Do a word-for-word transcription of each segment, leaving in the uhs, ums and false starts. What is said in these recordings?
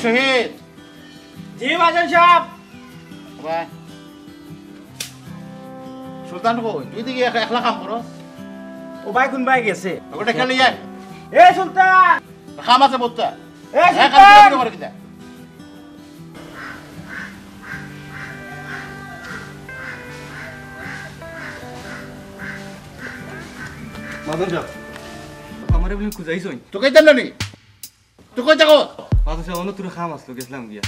শহীদ। জি বাজান সাব। ভাই। সুলতান কই? তুই দেখি এক-, একলা কাম করস? ও ভাই, কুনবায় গেছে। ওটা খেলে যায়। এ সুলতান! কাম আছে বউততা। এ হ্যাঁ, সুলতান! কাম করে কিতা? মাদন সাব, আমারে বুলে খুঁজাইছইন। তো কইতাম না নি? তুই কই থাকো? মাদন সাব, অনো তোর কাম আসলো, গেছিলাম গিয়া।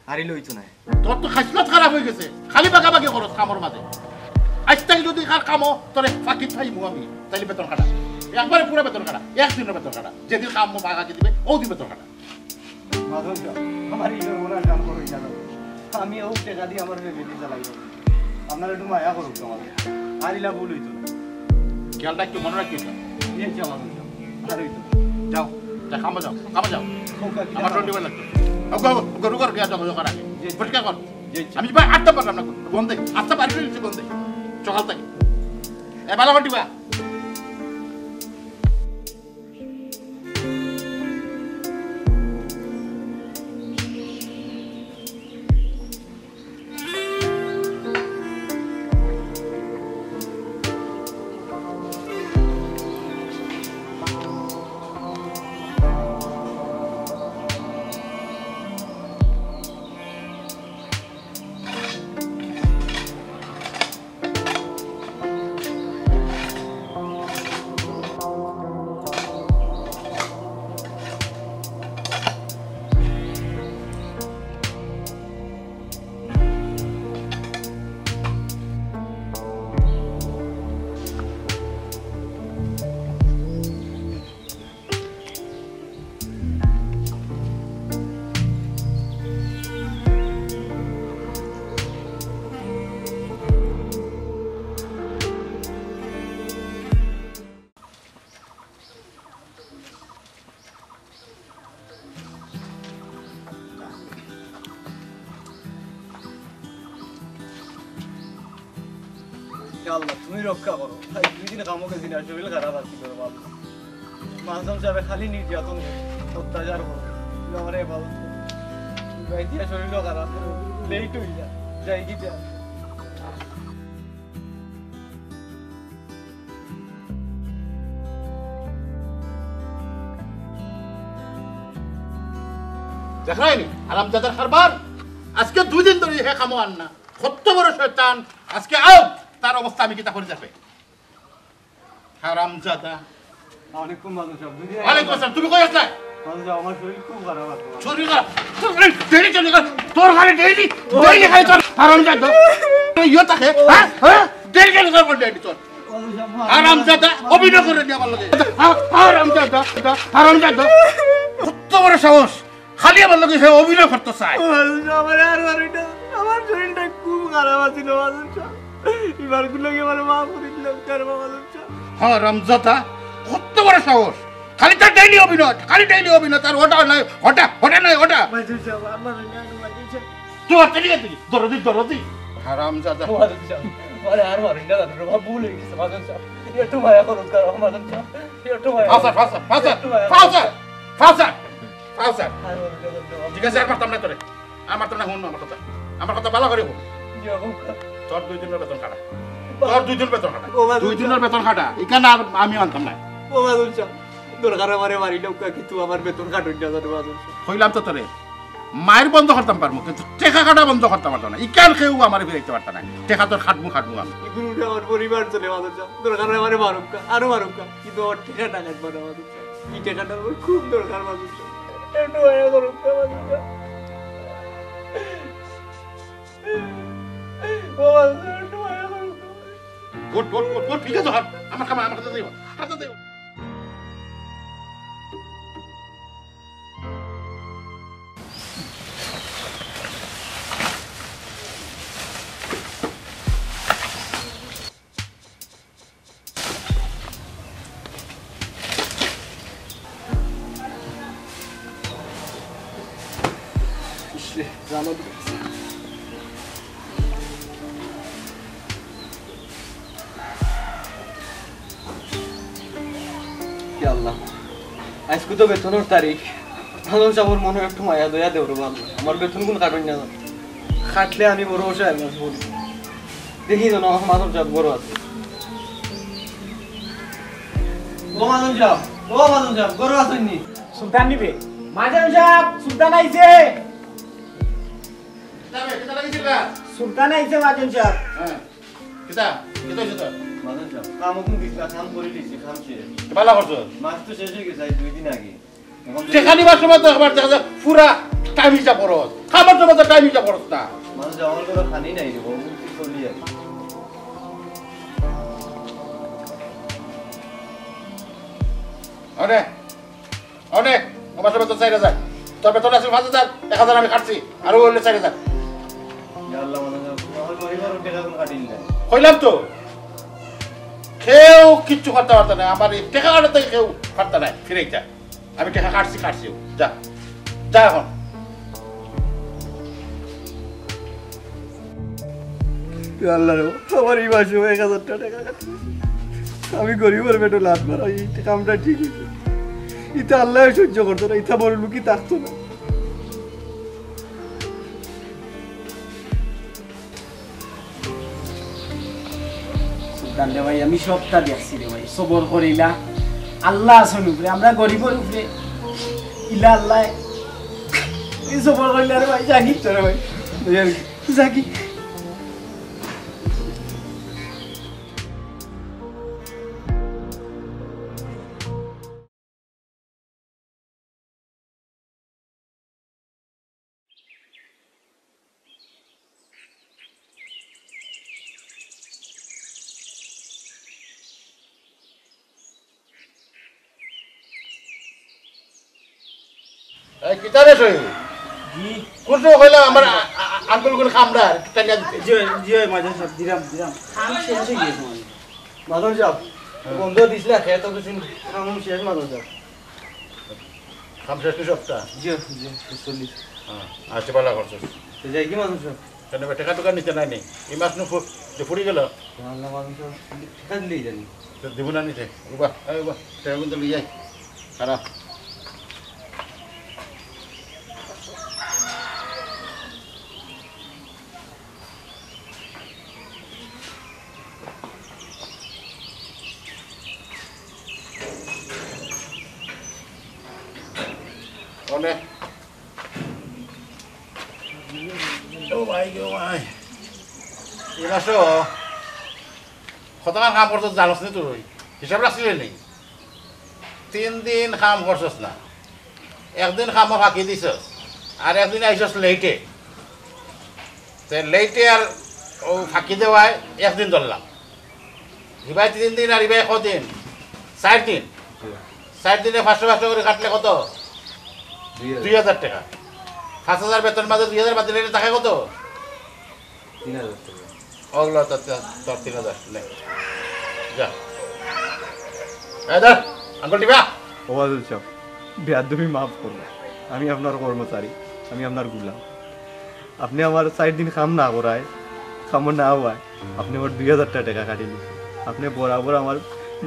আর ইলে অইতো নায়। তোর তো খাসলত খারাপ অই গেছে, খালি বাগাবাগি করস কামর মাঝে। আইজ থাকি যদি কার কামো তোরে ফাঁকি থাইমু আমি, তাইলে বেতন কাটা। একবারে পুরা বেতন কাটা, এক দিনর বেতন কাটা। যেদিন কাম বাগাকে দিবে, অউ দিন বেতন কাটা। মাদন সাব, আমার ইলে ওনার কাম করো ইচ্ছা না। আমি অউ টেকা দি আমার ফ্যামিলি চালাই। আপনারা একটু মায়া করুক তো আমারে। আর ইলা ভুল অইতো না। খেয়ালটা একটু মনো রাখিও। জি, আচ্ছা, মাদন সাব। আর অইতো না। যাও। যা, কামো যাও, কামো যাও। আমার টোয়েন্টি ওয়ান লাগবে। আও, গো, গো, গরু কর, গিয়া জমা জমা রাখে। জি। পরিষ্কার কর। জি, জি। আমি ভাই আটটা পারলাম না করতে। বন্ধে, আটটা পারি ফেলেছি বন্ধে। সকাল থাকি। এ, বালা বাটি বা। ইয়া আল্লাহ, তুমি রক্ষা করো। ভাই, দুই দিন কামো গেছি না, শরীর খারাপ আছে, করো বাবা। মাদন সাবে খালি নির্যাতন করে, অত্যাচার করে। তুমি আমারে হেফাজত করো। ভাই, দিয়া শরীরও খারাপ, লেট অই যায়, যাই কি যা। দেখরায়নি, হারামজাদার কারবার। আজকে দুই দিন ধরি হে কামো আর না। কত বড় শয়তান, আজকে আও, তার অবস্থা আমি কিতা করি যাবে। হারামজাদা। ওয়ালাইকুম মাদন সাব। ওয়ালাইকুম আসসালাম, তুমি কই আছলায়? মাদন সাব, আমার শরীর খুব খারাপ আছে। শরীর খারাপ? তোর এই ডেইলি চলে গেল, তোর খালি ডেইলি, ডেইলি খালি তোর হারামজাদা। তুই ইয়ে থাকে, হ্যাঁ? হ্যাঁ? ডেইলি চলে গেল ডেইলি তোর। মাদন সাব, হারামজাদা, অভিনয় করে নি আমার লগে। হা-, হারামজাদা, হারামজাদা। কত বড় সাহস, খালি আমার লগে সে অভিনয় করতে চায়। মাদন সাব, আমার আর পারি না, আমার শরীরটা খুব খারাপ আছিল মাদন সাব। এবার গুলো কি আমার মা পুরি দিল, কার মা মাদন সাব। হারামজাদা, কত বড় সাহস! খালি তার ডেইলি অভিনয়, খালি ডেইলি অভিনয়, তার ওটা নাই, ওটা, ওটা নাই, ওটা। মাদন সাব, আমার না, মাদন সাব। তুই আর তেলিয়ে দিলি, দরদি, দরদি। হারামজাদা। মাদন সাব, আরে আর মারেন না, দাদা, বাবা, ভুল হয়ে গেছে, মাদন সাব। একটু মায়া করুন, কারো মাদন সাব। একটু মায়া করুন। ফাঁসা, ফাঁসা, ফাঁসা, একটু মায়া করুন। ফাঁসা, ফাঁসা, ফাঁসা। আর মারেন না, দাদা, বাবা। ঠিক আছে, আর মারতাম না তোরে। আর মারতাম না, হুন আমার কথা। আমার কথা ভালো করে হুন। জি, বাবু। তোর দুই দিনের বেতন কাটা। তোর দুই দিনের বেতন কাটা। ও, মাদন সাব। দুই দিনের বেতন কাটা। এখানে আর আমি আনতাম না। ও, মাদন সাব। দরকার আমারে মারি লউক্কা, কিন্তু আমার বেতন কাটুন না জানো, মাদন সাব। কইলাম তো তোরে, মাইর বন্ধ করতাম পারমু, কিন্তু টেকা কাটা বন্ধ করতাম পারতাম না। ইখান কেউ আমারে ফিরাইতে পারতা না। টেকা তোর কাটমু, কাটমু আমি। এগুলো উঠে আমার পরিবার চলে, মাদন সাব। দরকার আমারে মারুক্কা, আরো মারুক্কা, কিন্তু আমার টেকাটা কাটবো না, মাদন সাব। এই টেকাটা আমার খুব দরকার, মাদন সাব। একটু মায়া করুক্কা, মাদন সাব। ও, মাদন সাব, একটু মায়া করুক্কা। ওঠ, ওঠ, ওঠ, ওঠ, ঠিক আছে, হাঁট। আমার কামে, আমার কাছে যাইবা। হাঁটতে যাইবা। ইস রে, জানো তো। ইয়া আল্লাহ, আইজকু তো বেতনর তারিখ, মাজন সাবর মনো একটু মায়া দয়া দেও রে বাবা। আমার বেতন কুন কাটইন না। কাটলে আমি বড় অসহায় মানুষ বলি। দেখি যেন আমার মাজন সাব ঘরো আছে। ও মাজন সাব, ও মাজন সাব, ঘরো আছইন নি? সুলতান নিবে। মাজন সাব, সুলতান আইছে। কিতা বে, কিতা লাগিছিল বে? সুলতান আইছে মাজন সাব। হ্যাঁ। কিতা? কিতা অইছে তোর? মাজন সাব, কাম অখন দিছলা, কাম করি দিছি, কাম শেষ। বালা করছো। মাস তো শেষ অই গেছে, আজ দুই দিন আগে। অখন টেকা নিবার সময় তো একবার দেখা যায় পুরা টাইম হিসাব করস। খাবার সময় তো টাইম হিসাব করস না। মাজন সাব, আমার ঘরো খানি নাই রে, বাবু, কি চলি আর কি। আরে, অনেক, আমার সব বেতন চাইর হাজার। তোর বেতন আছিল পাঁচ হাজার, এক হাজার আমি কাটছি, আরো অইলে চাইর হাজার। ইয়া আল্লাহ, মাজন সাব, আমার গরিব মানুষ টেকা কুন কাটিল না। কইলাম তো, কেউ কিচ্ছু করতা পারতা নায়, আমার ই টেকা কাটাত কেউ পারতা নায়, ফিরাইতা। আমি টেকা কাটছি, কাটছি, যা, যা অখন। ইয়া আল্লাহ রে, আমার ই মাসে এক হাজার টেকা কাটছে। আমি গরিবর পেটো লাথ মারা, ই কামটা ঠিক অইছে। ইতা আল্লায় সহ্য করতো না, ইতা বড় লোকি থাকতো না। সুলতান রে ভাই, আমি সবটা দেখছি রে ভাই, সবর করিলা। আল্লাহ আছইন উপরে, আমরা গরিবর উপরে ইলা আল্লায়। এই সবর করিলা রে ভাই, জাগি। চলো ভাই, যাই আর কি। যাগি। এই, কিতা রে সই? জি। কোন সময় কইলাম আমার আ-, আ-, আ-, আঙ্গুল গুলো কামড়ার, কিতা নিয়া দিতে? জি, জি, মাজন সাব, দিলাম, দিলাম। কাম শেষ অই গেছে, মাজন। মাজন সাব, হ্যাঁ। বন্ধ দিছলা, খেয়ে তো কিছু কাম শেষ, মাজন সাব। কাম শেষ নি সবটা? জি, জি, চল্লিশ। হ্যাঁ, আচ্ছা, বালা করছস। তো যাই কি, মাজন সাব? কেনে বে, টেকা টুকা নিতে নাই নি? এই মাস নু ফু-, যে ফুরি গেল। না, না, মাজন সাব, টেকা দিলেই জানি। তো দিব না নিতে? উবা, এই উবা, টেকা কিন্তু লই যাই। খারাপ। অনে। ও ভাই গো ভাই। এই মাসো কতখান কাম করছস জানোস নি তুই? হিসাব রাখছিলে নি? তিন দিন কাম করছস না, একদিন কামো ফাঁকি দিছস, আর একদিন আইছস লেটে। তে লেটে আর ও ফাঁকি দেওয়ায় একদিন ধরলাম। ইবায় তিন দিন আর ইবায় কদিন? চাইর দিন। চাইর দিনে পাঁচশো পাঁচশো করি কাটলে কত? দুই হাজার। দুই হাজার টেকা। পাঁচ হাজার বেতন মাঝে দুই হাজার বাদ দিলে থাকে কত? তিন হাজার টেকা। অগুলো তো তোর, তোর তিন হাজার, নে। যা। এই ধর, আঙ্গুল টিপা। ও মাজন সাব, বেয়াদবি মাফ করবা। আমি আপনার কর্মচারী, আমি আপনার গুলাম। আপনে আমার চাইর দিন কাম না করায়, কামো না অওয়ায়, আপনে আমার দুই হাজার টেকা কাটি নিছইন। আপনে বরাবর আমার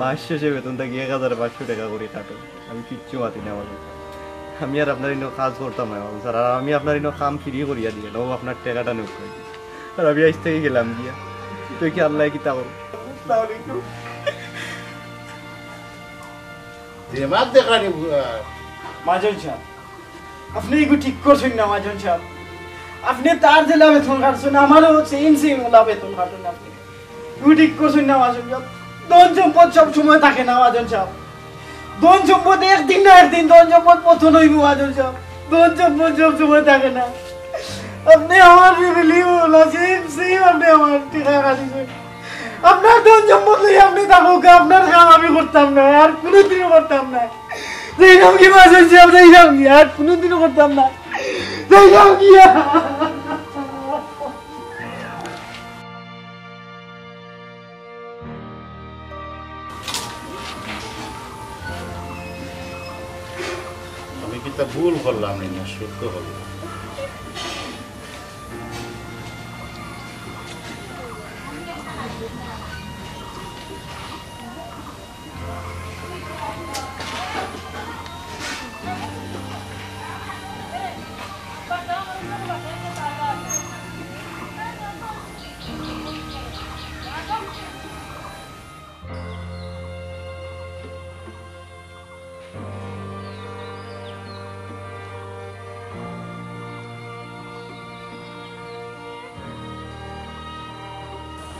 মাস শেষে বেতন থাকি এক হাজার পাঁচশো টেকা করি কাটইন। আমি কিচ্ছু মাতি না, আমার কথা। আমি আর আপনার ইনো কাজ করতাম না, মাজন সাব। আর আমি আপনার ইনো কাম ফ্রি করিয়া দিয়ার, ও আপনার টেকাটা নেউক্কা। আর আমি আইজ থাকি গেলাম গিয়া। তো কি আল্লায় কিতা করবো? আসসালামু আলাইকুম। দিমাগ দেখরা নি, আহ, মাজন সাব, আপনে ইগু ঠিক করছইন না, মাজন সাব। আপনে তার যেলা বেতন কাটছইন, আমারও সেম সেম ওলা বেতন কাটইন আপনে। ইগু ঠিক করছইন না, মাজন সাব। ধন সম্পদ সব সময় থাকে না, মাজন সাব। ধন সম্পদ একদিন না একদিন ধন সম্পদ পতন অইবো, মাজন সাব। ধন সম্পদ সব সময় থাকে না। আপনে আমার ফ্যামিলি ওলা সেম সেম, আপনে আমার টেকা কাটিছইন। আপনার ধন সম্পদ লইয়া আপনে থাকউক্কা, আপনার কাম আমি করতাম না, আর কুনুদিনও করতাম না। যাইরাম গি মাজন সাব, যাইরাম গি, আর কুনুদিনও করতাম না। যাইরাম গি। আমি কিতা ভুল করলাম নি, না শুদ্ধ হল?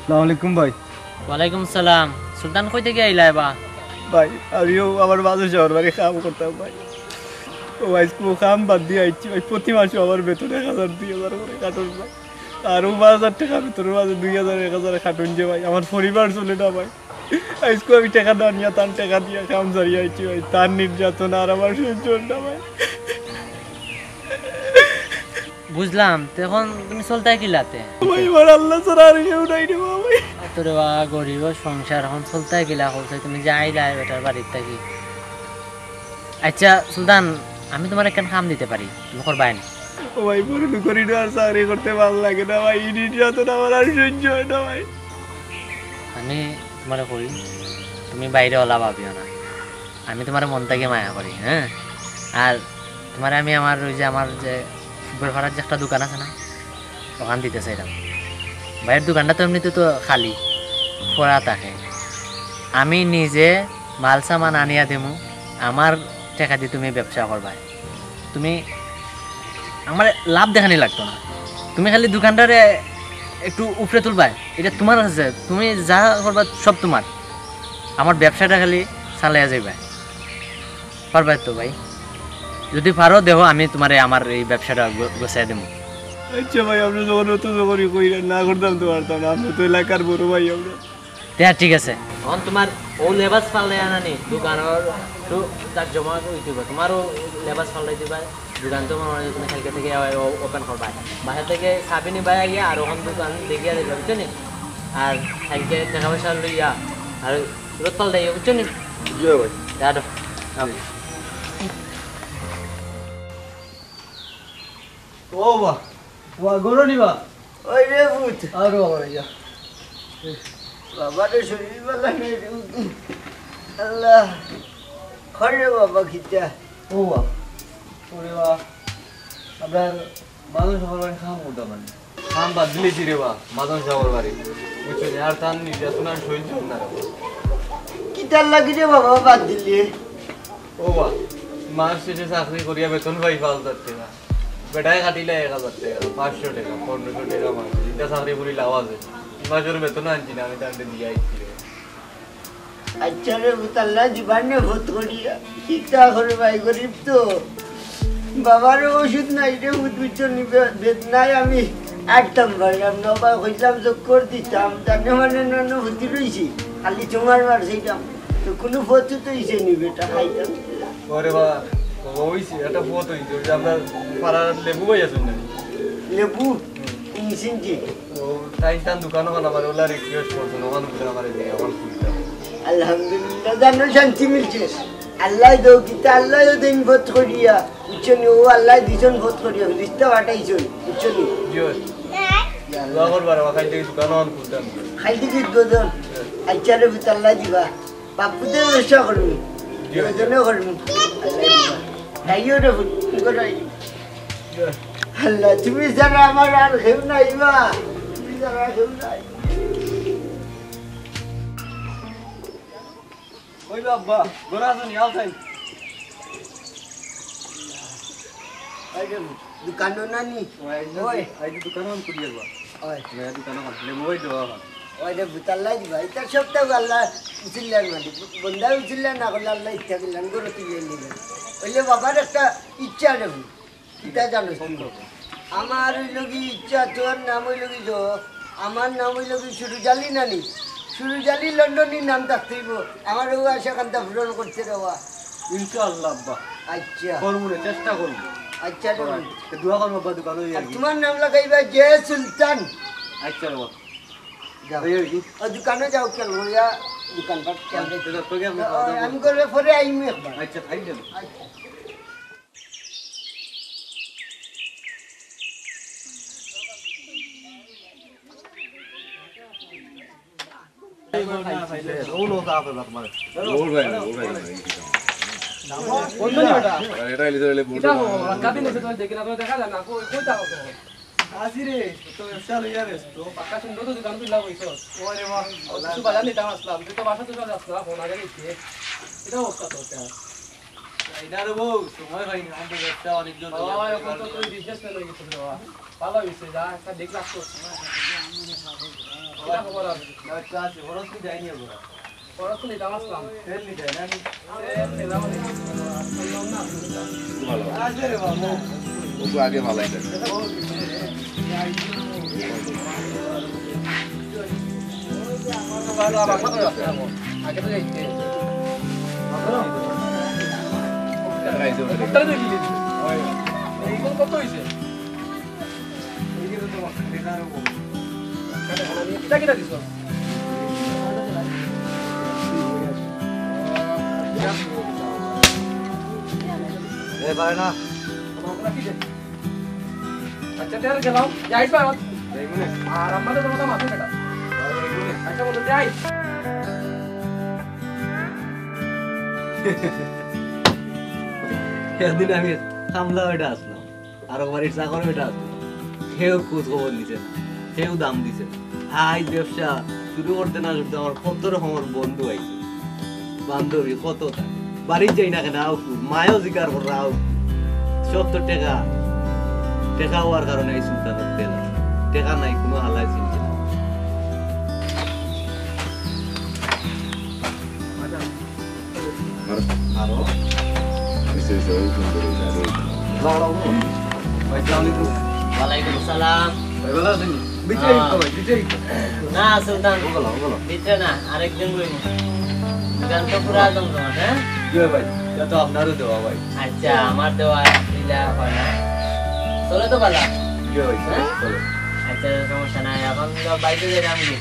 আসসালামু আলাইকুম ভাই। ওয়ালাইকুম সালাম। সুলতান, কই থাকি আইলায় বা? ভাই, আমিও আমার মাদন সাবর বাড়ি কাম করতাম ভাই। ও ভাই, স্কুল কাম বাদ দিয়া আইছি ভাই, প্রতি মাসে আমার বেতন এক হাজার দুই হাজার করি কাটইন ভাই। আর ও পাঁচ হাজার টেকা বেতনর মাঝে দুই হাজার এক হাজার কাটইন যে ভাই, আমার পরিবার চলে না ভাই। আইজকু আমি টেকা না নিয়া, তান টেকা দিয়া কাম ছাড়িয়া আইছি ভাই। তান নির্যাতন আর আমার সহ্য অর না ভাই। বুঝলাম, তে অখন তুমি চলতায় কিলাতে? ভাই, আমার আল্লাহ ছাড়া আর কেউ নাই রে বাবা। তোরে বা, গরিবর সংসার, অখন চলতায় কিলা? কও চাই, তুমি যে আইলায় বেটার বাড়ির থাকি। আচ্ছা সুলতান, আমি তুমারে একখান কাম দিতে পারি, তুমি করবায় নি? ও ভাই, বড় লোকর ইনো আর চাকরি করতে ভালা লাগে না ভাই, ই নির্যাতন আমার আর সহ্য অয় না ভাই। আমি তুমারে কই, তুমি বাইরে অলা ভাবিও না। আমি তুমারে মন থাকি মায়া করি, হ্যাঁ? আর তুমারে আমি আমার ওই যে, আমার যে ফুটবল পাড়ার যে একটা দোকান আছে না, অখান দিতে চাইরাম। ভাইর দোকানটা তো এমনিতে তো খালি পড়া থাকে। আমি নিজে মাল সামান আনিয়া দিমু, আমার টেকা দি তুমি ব্যবসা করবায়। তুমি আমারে লাভ দেখানি লাগতো না, তুমি খালি দোকানটারে একটু উপরে তুলবায়, ইটা তুমার আছে, তুমি যা করবায় সব তুমার। আমার ব্যবসাটা খালি চালাইয়া যাইবায়। পারবায় তো ভাই? যদি পারো দেখো, আমি তুমারে আমার এই ব্যবসাটা গ-, গোছাই দিমু। আচ্ছা ভাই, আপনে যখন অত যখনই কইরা, না করতাম তো পারতাম না, আপনে তো এলাকার বড় ভাই আপনে। তে আর ঠিক আছে। অখন তুমার অউ লেবাস পাল্টাই আনানি, দোকানর একটু জাকজমক অইতো অইবো। তুমার অউ লেবাস পাল্টাই দিবায়, দোকান তো মনে অয় তুমি কাইলকে থাকি আবার ও-, ওপেন করবায়। বাসা থাকি চাবি নিবায় আইয়া, আর অখন দোকান দেখিয়া দিবায়, বুঝছো নি? আর কাইলকে টেকা পয়সা লইয়া, আর রোদ পাল্টাইয়া, বুঝছো নি? জি ভাই। যা তো। ও বা, ও বা, গরো নি বা? ওই রে ভূত। আরো বাবা, ইয়া। বাবা রে, শরীর ভালা নাই রে ভূত। আল্লাহ। খরে বাবা, কিতা? ও বা। ওরে বা। আমরা মানুষ আমার বাড়ি কাম করতাম মানে। কাম বাদ দিলাইছি রে বা, মাদন সাবর বাড়ি। বুঝছো নি? আর তান নির্যাতন আর সহ্য অর না রে বা। কিতার লাগি রে বাবা বাদ দিলে? ও বা, মাস শেষে চাকরি করিয়া বেতন পাই পাঁচ হাজার টেকা। বেটায় কাটিলায় এক হাজার টেকা, পাঁচশো টেকা, পনেরোশো টেকা মাস। ইটা চাকরি করি লাভ আছে? ই মাসর বেতন আনছি না, আমি তানরে দিয়া আইছি রে। আচ্ছা রে ভূত, আল্লায় দিবা নে ফত করিয়া। কিতা করে ভাই, গরিব তো। বাবার ওষুধ নাই রে ভূত, বুঝছো নি? বে-, বেদনায় আমি আটতাম পারলাম না। বা কইলাম চক্কর দিতাম, জানে মানে নন ভূতি রইছি। খালি তোমার মার সেইটাম। তো কুনু ফত তো ইসে নি বেটা, খাইতাম। ওরে বা, অইছে, একটা ফত অইছে। ওই যে আপনার পাড়ার লেবু ভাই আছইন না? লেবু? হুম। চিনছি। ও, তাইন তান দোকান অখান আমারে ওলা request করছইন, অখান অইলে আমারে দিয়া, অখান খুলতাম। আলহামদুলিল্লাহ, জানো শান্তি মিলছে। আল্লায় দেও কিতা, আল্লায় দেইন ফত করিয়া। বুঝছো নি? ও আল্লায় দিছইন ফত করিয়া, ফিরিস্তা পাঠাইছইন। বুঝছো নি? জি ভাই। দোয়া করবা রে বা, কাইল থাকি দোকান অখান খুলতাম। কাইল থাকি দোকান। আচ্ছা রে ভূত, আল্লায় দিবা। বাপুতে ব্যবসা করবি। জি ভাই। দুজনে করবি। আল্লায় দিবা। তাইও রে ভূত, কি করে? আল্লাহ, তুমি ছাড়া আমার আর কেউ নাই বা। তুমি ছাড়া আর কেউ নাই। ওই বাবা, ঘরে আছো নি? আও তাই। এই যে দোকানো না নি? ওই, এই যে, ওই। এই যে দোকানো আমি করি একবার। ওই। ওই দোকানো আমি লেবু ওই দেওয়া হয়। ওই রে ভূত, আল্লায় দিবা। ইটা সবটা আল্লাহ উচিল্লার মালিক। বন্দায় উচিল্লা না করলে আল্লাহ ইচ্ছা করলে আমি গরু তুলিয়া নিবে। অইলে বাবার একটা ইচ্ছা রে ভূত। কিতা জানো তুমি? আমার অইলো কি ইচ্ছা, তোর নাম অইলো কি জো? আমার নাম অইলো কি সুরুজ আলী নানি? সুরুজ আলী লন্ডনী নাম থাকতে অইবো। আমার অউ আশা কাঙ্ক্ষা পূরণ করতে দেওয়া। ইনশাআল্লাহ আব্বা। আচ্ছা। করমু রে, চেষ্টা করমু। আচ্ছা রে। তো দোয়া করমু আব্বা, দোকানো আর যাই। তোমার নাম লাগাইবা জে সুলতান। আচ্ছা রে বাবা। যাও। এই, এই। ও দোকানো যাও, খেয়াল করিয়া দোকানপাট খেয়াল আচ্ছা, করিয়া। তো কি আপনি খাওয়া দাওয়া আমি করলে পরে আইমু একবার। আচ্ছা, খাই যাবো। আচ্ছা। ওর ভাই না, ওর ভাই না, এই কি কাম? বন্ধু নি ওটা। এটা এলিজা রে বন্ধু। এটা রাখা দিন এসে তো দেখি না, তো দেখা যায় না, কই, কই যাও তো? আসি রে, তো ব্যবসা লইয়া ব্যস্ত। পাক্কা সুন্দর তো দোকান খুললা বইছো। ওরে বাবা। কিছু বাজার নিতাম আসলাম, তুই তো বাসা তো যাস না, ফোন আগে নিতে। এটা অবস্থা তো এটা। এই না রে বউ, সময় হয়নি, আমি তো ব্যবসা অনেকজন বাবা, লইয়া এখন তো তুই বিজনেসম্যান হয়ে গেছিস রে বাবা। ভালো হয়েছে, যা, একটা দেখ রাখতো। কিতা খবর আছে? না, একটু আছে, খরচ কি যায়নি ওগুলো? খরচ তো নিতাম আসলাম। তেল নিতে হয় না? তেল নিলাম না। ভালো। আছে রে বাবা। ওকে আগে ভালাই দেন। ভালো, আবার কত যাচ্ছে এখন? আগে তো যাইতে। এই যে ওটা। এইগুলো কত হইছে? কিতা কিতা দিছ? এ, পারে না। আচ্ছা, তাহলে গেলাম। যাইস বা? আর আমাদের তোমার মাথা বেটা। আচ্ছা, বলো, যাই। একদিন আমি কামলা বেটা আসলাম। আর বাড়ির চাকর বেটা আছে, কেউ খোঁজ খবর নিছে না, কেউ দাম দিছে না। আইজ ব্যবসা শুরু করতে না করতে আমার কত রকমের বন্ধু আইছে, বান্ধবী কত তার। বাড়িত যাই না কেন, আও ফুল, মায়ও জিকার কর, আও। সব তো টেকা, টেকা হওয়ার কারণে এই সুলতানের তেল আছে। টেকা নাই, কোনো হালায় চিনছে না। মারো। মারো। এসে, এসে, ওই ফোন করে, ওই ফোন করে। লাড়াও। ভাই, সালাম আলাইকুম। ওয়ালাইকুম আসসালাম। ভাই, ভালো আছেন? ভিতরে হ্যাঁ। আইতো ভাই, ভিতরে আইতো। না, সুলতান। ওগুলো, ওগুলো। ভিতরে না, আরেকদিন বইব। দোকান তো পুরা জমজমাট, হ্যাঁ? জি ভাই, এটা তো আপনারও দেওয়া ভাই। আচ্ছা, আমার দেওয়া, দিলা হয় না। চলে তো ভালা? জি ভাই, হ্যাঁ? চলে। আচ্ছা, সমস্যা নাই। এখন তো বাইকে যাইলাম কি?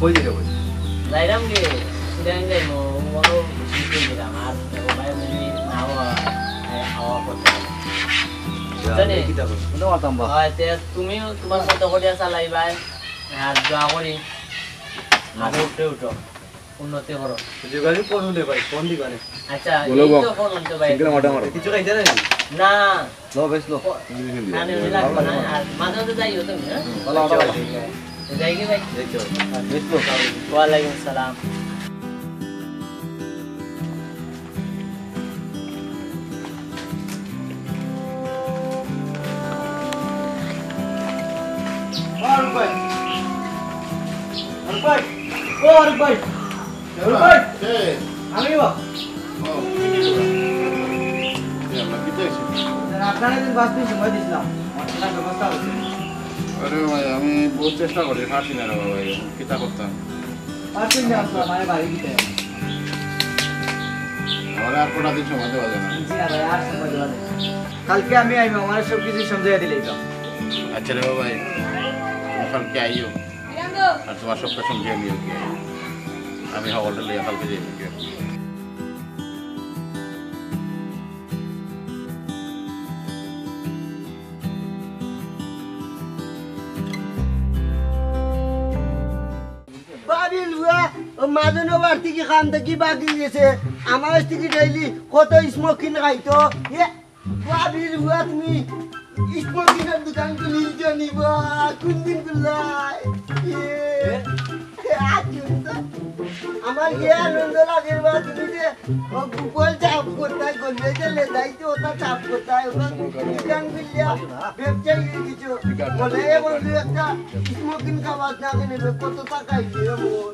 কই দিলে ভাই? যাইলাম কি? সুদান যাইমু, মনো ঠিক করে দিলাম। আর দেখো ভাই, যদি না হয়, খাওয়া করতে হবে। বুঝছো নি? কিতা করবো? শুনতে পারতাম বা। হয়, তে তুমিও তোমার মতো করিয়া চালাইবায়। আর দোয়া করি, আরো উপরে উঠো, উন্নতি করো। যোগাযোগ করুন রে ভাই, ফোন দিবা নে। আচ্ছা, বলো এই গো। তো ফোন আনতে ভাই। সিঙ্গেল মাথা মারো। কিছু খাইতে নাই? না। লো, বেশ লো। ও, না, না, না, লাগবে না। আর মাঝে মাঝে যাইও তুমি, হ্যাঁ? ভালো, ভালো, ভালো। যাই কি ভাই? এই তো। বেশ লো। ওয়ালাইকুম সালাম। ও আরুফ ভাই। আরুফ ভাই। ও আরুফ ভাই। আরুফ ভাই। কে? আমি বা। ও। এ আল্লাহ, কিতা হইছে? স্যার, আপনারে দিন পাঁচ দিন সময় দিছিলাম। আমার থাকার ব্যবস্থা হচ্ছে। আরে ভাই, আমি বহুত চেষ্টা করি, পারছি না রে বাবা, কিতা করতাম? পারছি না, আপনার বাড়ি দিতে। আমার আর কটা দিন সময় দেওয়া যায় না? জি না ভাই, আর সময় দেওয়া যায় না। কালকে আমি আইবো, আমার সব কিছু সমঝাইয়া দিলেই তো। আচ্ছা রে বাবা, তুমি কালকে আইও। আর তোমার সবটা সমঝাইয়া নিও কি? আমি হকলটা লইয়া কালকে যাইমু কি? বাবির ফুয়া, ও মাজনু বাড়ি থাকি কাম থাকি বাগি গেছে। আমার কাছ থাকি ডেইলি কত স্মোকিং খাইতো। এ, বাবির ফুয়া, তুমি স্মোকিংর দোকান খুলিলছো নি বা? কোন দিন খুললায়? এ, এ, আজ তো আমার কি আনন্দ লাগে বা, তুমি যে ও গোপাল চাপ করতায়, গলিয়ে গেলে যাইতে ওটা চাপ করতায়, ওটা দোকান খুলিয়া ব্যবসায়ী হয়ে গেছো। বলে, এ বন্ধু, একটা স্মোকিং খাবার না কেনে, কত টাকা হইলে মোর?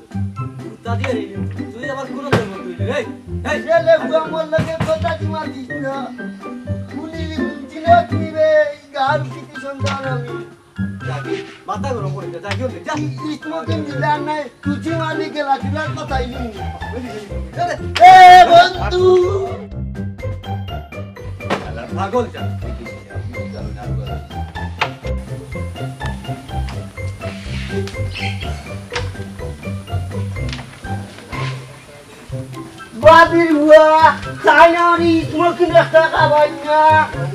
তা দিয়ে রে, তুই আবার কোন ধর্ম তুই রে? এই, এই, ছেলে বুয়া মোর লগে কথা দিমা দিস না। গুলি চিনো তুই রে, এই গার পিটি সন্তান আমি। যা কি? মাথা গরম করে দে, যা কি হলে, যা। ই-, স্মোকিং দিলাম নাই, তুই মালি গেলা, দিলার কথা ইনি। এ বন্ধু! শালা পাগল যা। বাবির ফুয়া, তাই না, আমি স্মোকিং একটা খাবাই না।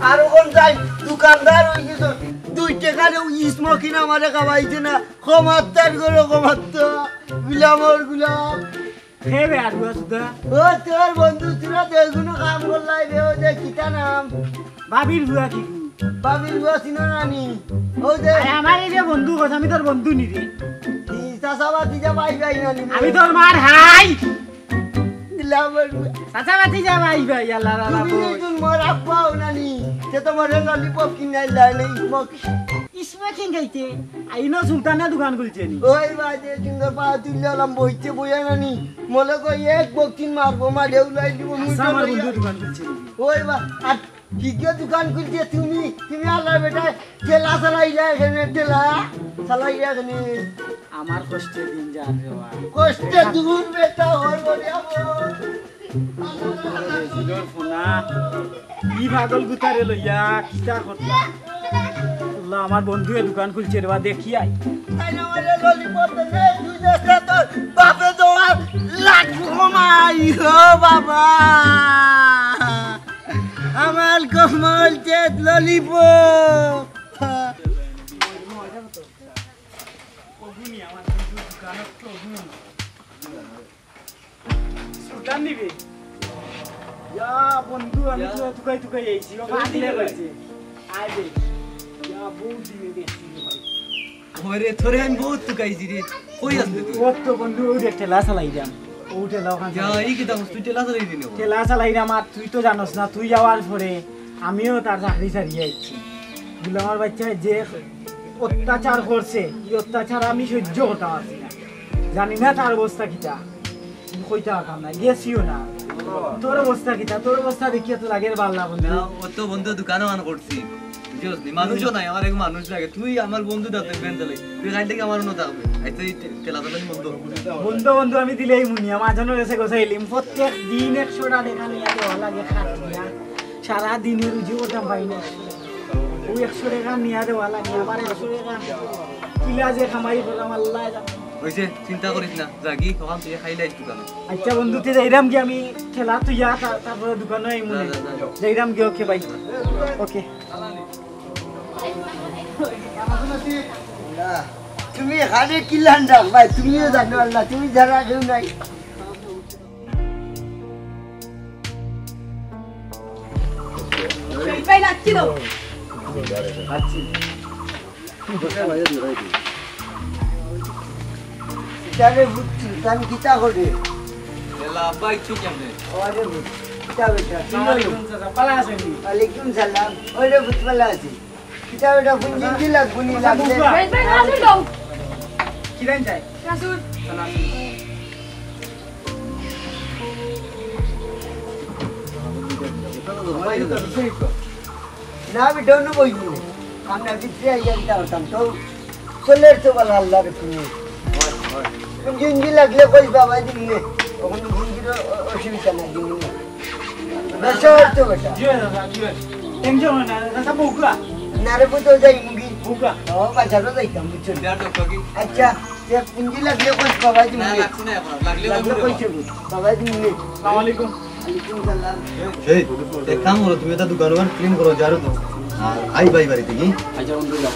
আর ওখান যাই, দোকানদার হয়ে গেছে, দুই টাকার ওই স্মোকিং আমারে খাবাইছে না। ক্ষমাত্তার করো, ক্ষমাত্তা। গুলামর গুলাম। হে বে, আর ফুয়া সুদা। ও, তোর বন্ধু, তোরা তো এগুলো কাম করলাই রে, ও যে কিতা নাম? বাবির ফুয়া কি গু? বাবির ফুয়া চিনো না নি? ও যে আরে, আমার এই যে বন্ধু কথা, আমি তোর বন্ধু নি রে। ই চাচা ভাতিজা ভাই ভাই না নি? আমি তোর মার হাই। দিলাম আর চাচা ভাতিজা ভাই ভাই, আল্লাহ, আল্লাহ, তুমি বল। নতুন মোর আব্বাও না নি? সে তো মোরে ললিপপ কিনাই দেয় নি, স্মোক। ইসমে কিং খাইতে? আইনো সুলতানে দোকান খুলছে নি? ওই বাজে, কিন্তু পা তুললে আলাম বইতে বইয়া নানি। মনে কই এক বক্সিং মারবো, মারে উলাই দিব, মুই আচ্ছা, তো আমার লইয়া। বন্ধু দোকান খুলছে নি? ওই বা, আর কি কি দোকান খুলছে তুমি? তুমি আল্লাহ বেটা, ঠেলা চালাইলা এখানে, ঠেলা চালাইলা এখানে। আমার কষ্টে দিন যার রে বা। কষ্টে দূর বেটা, ওর বলে আমার। ই পাগল গুতারে লইয়া কিতা করতা? আল্লাহ, আমার বন্ধুয়ে দোকান খুলছে রে বা, দেখি আই। তাই না, আমারে ললিপপ দে, তুই দে, দে তোর বাপে তোমার লাঠি ঘুমাই, ও বাবা। আমার কমল চেত ললিপপ। সুলতান নিবে? ইয়া বন্ধু, আমি তো তুকাই তুকাই আইছি। ও পাগলে কইছে। আয় বে। ইয়া, বহুত দিনে দেখছি রে ভাই। ওরে, তোরে আমি বহুত তুকাইছি রে। কই আছলে তুই? ও তো বন্ধু, ওই যে ঠেলা চালাইরাম। ও ঠেলা ওখান ইয়া, চালাই। এই কিতা কস, তুই ঠেলা চালাই দিনে? ঠেলা চালাইরাম, আর তুই তো জানোস না, তুই যাওয়ার পরে আমিও তার চাকরি ছাড়িয়া আইছি। গুলামার বাচ্চায় যে অত্যাচার করছে, এই অত্যাচার আমি সহ্য করতাম পারছি না। জানি না তার অবস্থা কিতা, আমি কইতে পারতাম না, গেছিও না। তোর অবস্থা কিতা? তোর অবস্থা দেখিয়া তো লাগের বালা বন্ধু। না, ও তো বন্ধু দোকানও আন করছি, বুঝছস নি? মানুষও নাই, আমার এক মানুষ লাগে। তুই আমার বন্ধু দা, তুই ফ্রেন্ড দিলে, তুই কাইল থাকি আমার অনো থাকবে। আইতে এই ঠে-, ঠেলা চালানি বন্ধ। বন্ধু, বন্ধু, আমি দিলেই মুনিয়া, মাঝানো গেছে গোসাইলিম। প্রত্যেক দিন একশো টেকা নিয়া দেওয়া লাগে, খাটিয়া। সারা দিনে রুজি করতাম পারি না। ওই একশো টেকা নিয়া দেওয়া লাগে, আবার একশো টেকা কিলা যে কামাই করলাম, আল্লাহ জানে। ওই যে, চিন্তা করিস না, যা গি, তখন তুই খাইলে আইস দোকানো। আচ্ছা বন্ধু, তে যাইরাম গি আমি ঠেলা তুইয়া, তা-, তারপরে দোকানো আইমু যা, নে। যা, যা। যাইরাম গি, ওকে, বাই। ওকে। না, তুমি এখানে কি লান রাখবায়? তুমিও জানো আল্লাহ, তুমি ছাড়া কেউ নাই। ভাই, লাগছিল। ইতারে বুঝছি, তান কিতা করে? এলা আব্বা ইচ্ছু কেমনে? আরে বুঝ, কিতা বেটা, কি হলো? ওয়ালাইকুম সালাম, ভালা আছেন নি? ওয়ালাইকুম সালাম। ওরে বুঝ, ভালা আছি। কিতা বেটা, পুঞ্জিঞ্জি লাগবো নি লাগলে? ভাই, ভাই, আসুন তো। কি দেন চাই? আসুন। না, আমি ডনু বই দিই। আমরা ভিতরে আইয়া কিতা করতাম? তো চলের তো ভালা আল্লাহর হুকুমে। পুঞ্জিঞ্জি লাগলে কইস বাবা দিমু নে। অখন পুঞ্জির অ-, অ-, অসুবিধা নাই, দিমু নে। ব্যবসা অইতো বেটা। জি অয় দাদা, জি অয়। টেনশন অয় না, দাদা, বউকা। না রে, বউ তো যাই মুগি। বউকা। ও, বাজারও যাইতাম, বুঝছো? আচ্ছা, তে পুঞ্জি লাগলে কইস বাবা দিমু নে। লাগলে কইস বাবা দিমু নে। আসসালামু আলাইকুম। ওয়ালাইকুম সালাম। এই, এক কাম করো, তুমি এটা দোকান ওখান ক্লিন করো, ঝাড়ু দাও। আর আই ভাই বাড়ি থেকে। আচ্ছা, বন্ধু, যাও।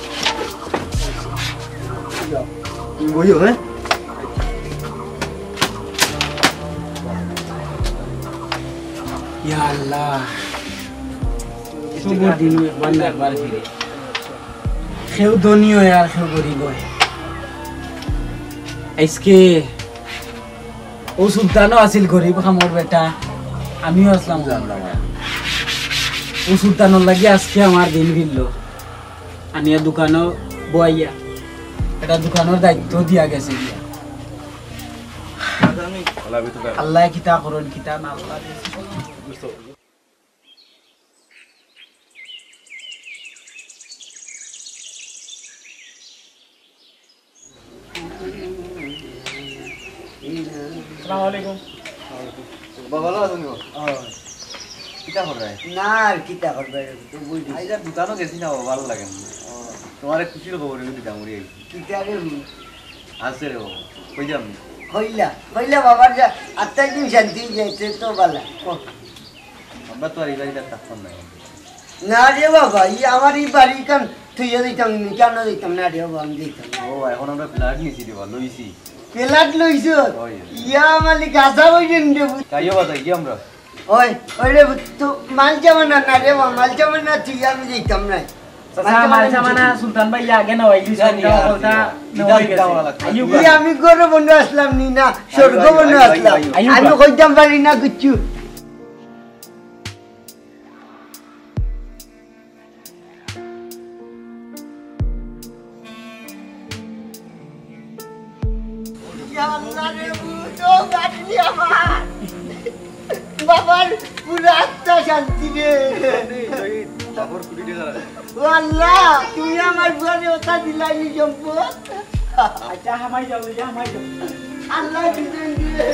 তুমি বইও, হ্যাঁ? ইয়া আল্লাহ। শুভ দিন একবার না একবার ফিরে। কেউ ধনী অয় আর কেউ গরিব অয়। আইজকে ও সুলতানও আছিল গরিব খামর বেটা, আমিও আছলাম গরিব। ও সুলতানর লাগি আইজকে আমার দিন গেল। আনিয়া দোকানো বওয়াইয়া, এটা দোকানর দায়িত্ব দিয়া গেছে গিয়া। আল্লায় কিতা করইন, কিতা না আল্লাহ। আসসালামু আলাইকুম। বাবা, ভালা আছইন গো? ও। কিতা কররায়? না, আর কিতা কররায়? তো বই দিছি। আইজ আর দোকানো গেছি না বাবা, ভালা লাগে না। ও। তোমারে খুশির খবর দিতাম, উড়ি আইছি। কিতা রে? আছে রে বাবা, কই যাম? কইলা, কইলা বাবার যা, আত্মায় দিন শান্তি যাইতে তো ভালা। ও। আমরা তো আর এই বাড়িত আর থাকতাম না। না রে বাবা, ই আমার ই বাড়ি কান থইয়া দিতাম নি, কেন দিতাম না রে বাবা, আমি দিতাম না। ও, এখন আমরা ফ্ল্যাট নিছি রে বাবা, লইছি। ফ্ল্যাট লইছো? ওই। ইয়া মালিক, আশা কইছেন রে। তাইও বাবা, কি আমরা? ওই, ওই রে, তো মাল জামানা না রে বাবা, মাল জামানা থইয়া আমি দিতাম না। চাচা, মাল জামানা সুলতান ভাই আগে না, ওই দুই জানি, সপ্তাহ আর কথা কি। না, হয়ে গেছে। আইয়ুব ই ভাই। আমি ঘরে বন্ধ আসলাম নি না, স্বর্গ আইয়ুব, বন্ধ আইয়ুব, আসলাম। আইয়ুব, আইয়ুব। আমি কইতাম পারি না কিচ্ছু। বাবার পুরা আত্মা শান্তি রে। ও আল্লাহ, তুমি আমার ফুয়ারে ওটা দিলাইনি সম্পদ। আচ্ছা, হামাই যাও, যা, হামাই যাও। আল্লাহ দিবেন রে।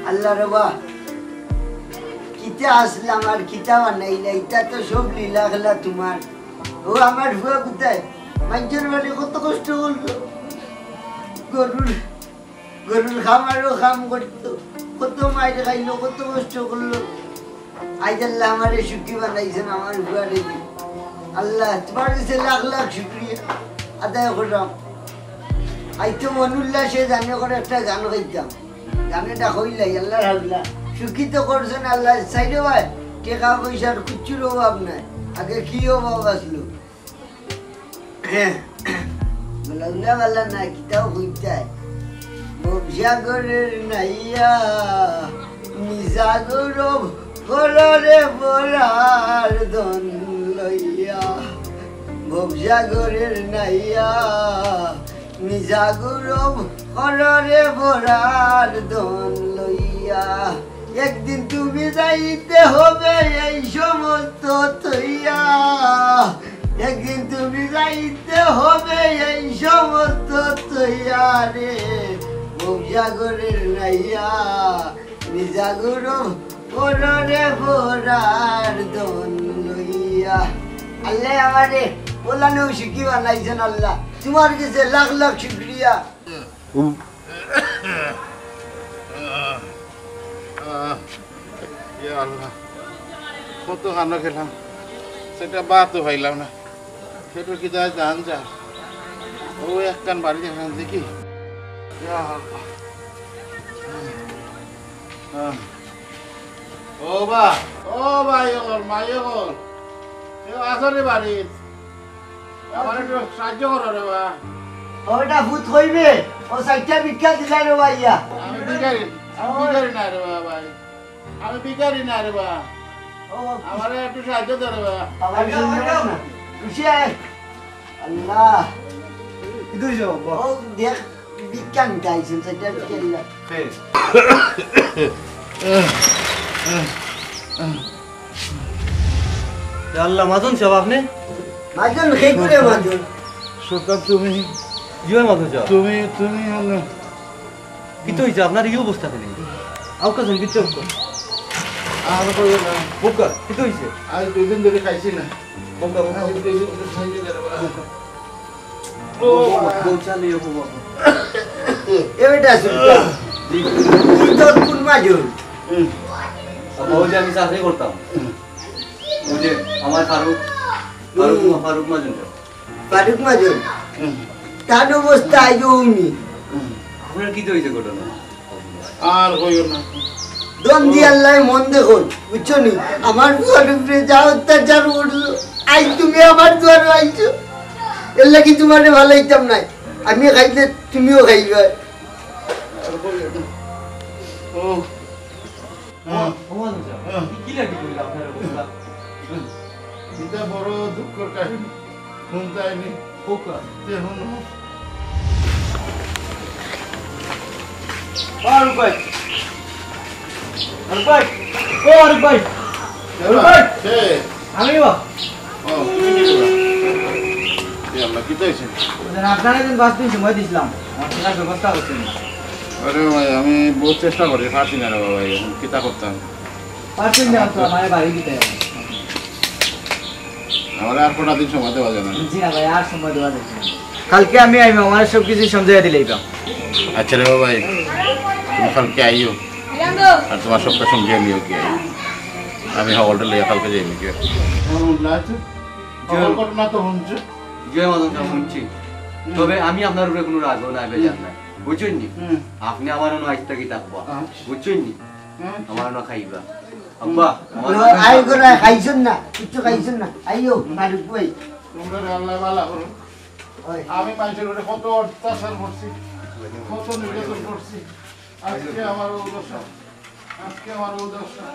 আল্লাহ রে বা, কিতা আছলাম আর কিতা বানাইলা, ইটা তো সব লীলা খেলা তুমার। ও আমার ফুয়া কুথায়? মাইনষর বাড়ি কত কষ্ট করলো, গরুর, গরুর খামারও কাম করতো, কত মাইর খাইলো, কত কষ্ট করলো। আইজ আল্লাহ আমারে সুখী বানাইছইন, আমার ফুয়ারে দি। আল্লাহ, তুমার গেছে লাখ লাখ শুকরিয়া আদায় করলাম। আইজ তো মন উল্লাসে জানে করে একটা গান গাইতাম। গান এটা কইলাই, আল্লাহর হাবিলা। সুখী তো করছইন আল্লাহ, সাইডে ভাই, টেকা পয়সার কুচ্ছুর অভাব নাই। আগে কি অভাব আছলো? লাউলা বালা না, কিতাও কইতায়। ভবসাগরের নাইয়া, মিছা গৌরব কররে ভরার ধন লইয়া। ভবসাগরের নাইয়া, মিছা গৌরব কররে ভরার ধন লইয়া। একদিন তুমি যাইতে হবে এই সমস্ত থইয়া, একদিন তুমি যাইতে হবে এই সমস্ত থইয়া রে, ভবসাগরের নাইয়া, মিছা গৌরব কররে ভরার ধন লইয়া। আল্লাহ আমারে পোলানো সুখী বানাইছইন আল্লাহ, তুমার গেছে লাখ লাখ শুকরিয়া। আহ, ইয়া আল্লাহ, কত কানো খেলাম, সেটা বাতও পাইলাম না, সেটা কি যায় জান যা, ও একখান বাড়ি দেখান দেখি। ইয়া আল্লাহ। আহ। ও বা, ও ভাই অকল, মাই অকল, কেউ আছো রে বাড়িত? আমার একটু সাহায্য করো রে বা। ওটা ভূত কইবে, ও চাইরটা ভিক্ষা দিলা রে বা ইয়া। আমি ভিখারি, আমি ভিখারি না রে বা ভাই, আমি ভিখারি না রে বা। ও, আমারে একটু সাহায্য দে রে বা। আমার জন্য না। খুশি আয়। আল্লাহ। কিতা অইছে বাবা? ও দেখ, ভিক্ষা নিতা আইছইন, চাইরটা ভিক্ষা দিলা। হে। ইয়া আল্লাহ, মাজন সাব আপনে? মাজন, কে করে মাজন? সুলতান, তুমি? জি অয় মাজন সাব। তুমি, তুমি হলো। কিতা অইছে আপনার ই অবস্থা কেনে? আউক্কা যান, কিতা অইছে? আর কইও না। বউক্কা, কিতা অইছে? আজ দুই দিন ধরি খাইছি না। বউক্কা, বউক্কা। আজ দুই দিন ধরি খাইছি না রে বাবা। ও বাবা। বউক্কা নিয়ে বাবা। এ বেটা, সুলতান। জি। তুই তোর কোন মাজন? হুম। বাবা, ওই যে আমি চাকরি করতাম। হুম। ওই যে আমার ফারুক, ফারুক, হুম। ফারুক মাজন। ফারুক মাজন। হুম। তার অবস্থা আইজ অমনি। হুম। আপনার কিতা অইছে ঘটনা? আর কইও না। দম দি আল্লায় মন দেখইন, বুঝছো নি? আমার ফুয়ার উপরে যা অত্যাচার করলো, আইজ তুমি আমার দুয়ারো আইছো। এর লাগি তুমারে ভালাইতাম নায়। আমি খাইলে তুমিও খাইবায়। আর কইও না। ও। হ্যাঁ। ও, ও মানুষ, হ্যাঁ। কি, কি লাগি কইলা আপনার অবস্থা? এটা বড় দুঃখর কাহিনী। হুনতায়নি। ও কা? তে হুনো। ফারুক ভাই। ফারুক ভাই। ও ফারুক ভাই। ফারুক ভাই। কে? আমি বা। ও, তুমি কে বা? এ আল্লাহ, কিতা অইছে? ওই যে আপনারা একজন পাঁচ দিন সময় দিছিলাম, আমার থাকার ব্যবস্থা করছেন না। আরে ভাই, আমি বহুত চেষ্টা করি, পারছি না রে বাবা, এখন কিতা করতাম? পারছেন না তো, আমার বাড়ি দিতে হবে। আমার আর কটা দিন সময় দেওয়া যায় না? জি না ভাই, আর সময় দেওয়া যাচ্ছে না। কালকে আমি আইমু, আমার সব কিছু সমঝাইয়া দিলাইবা। আচ্ছা রে বাবা, তুমি কালকে আইও। আর তোমার সবটা সঙ্গে নিও কি? আমি হকলটা লইয়া কালকে যাইমু কি? আমার ঘটনা তো হুনছো? জি অয় মাজন সাব, হুনছি। হুম। তবে আমি আপনার উপরে কুনু রাগও নাই, বেজার নাই। বুঝছইন নি? হুম। আপনে আমার অনো আইজ থাকি থাকবা। আচ্ছা। বুঝছইন নি? হুম। আমার অনো খাইবা। আব্বা, আমার অনো আই খাইবা। করে খাইছইন না, কিচ্ছু খাইছইন না। আইও, হুম। ফারুক ভাই। তোমরা আল্লাহ ভালা করো। ওই। আমি মানষর উপরে কত অত্যাচার করছি, কত নির্যাতন করছি। আজকে আমার অউ দশা, আজকে আমার অউ দশা।